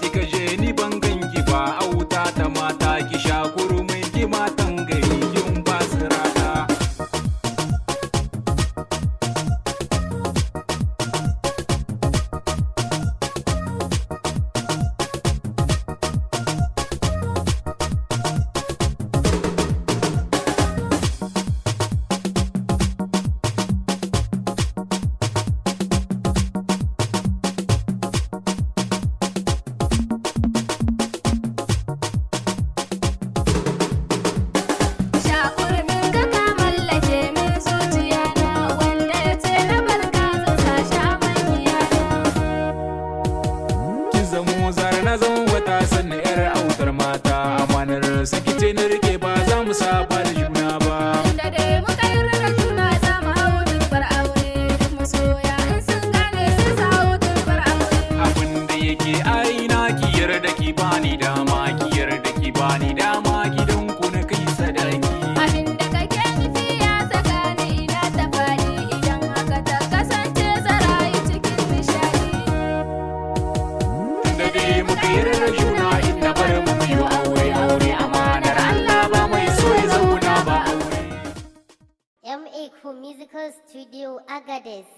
Kika je ni ban ganki ba. Auta ta mata, ki sha kurumin ki, matan gari kin ba su rata. Shakurmin ka ka mallake min zuciya na, wanda ya ce na barka zan sa shi a makiyana. Kin zamo zara, na zama wata, sannan yar autar mata. Amanar sakice na rike, ba za mu saba da juna ba. Tunda dai muka yarda da juna, za mu hau turbar aure. Duk masoya in sun gane sai su hau turbar aure. Abin da yake aina, ki yarda ki bani dama, ki yarda ki bani dama, gidan ku na kai sadaki. Abin da kake nufi ya saka ni ina ta faɗi, idan haka ta kasance zarayi cikin nishaɗi. Da dai muka yarda da juna, inda bar mu mu yi aure, aure amanar Allah, ba mai so ya zauna ba aure. MA Musical Studio, Agadez.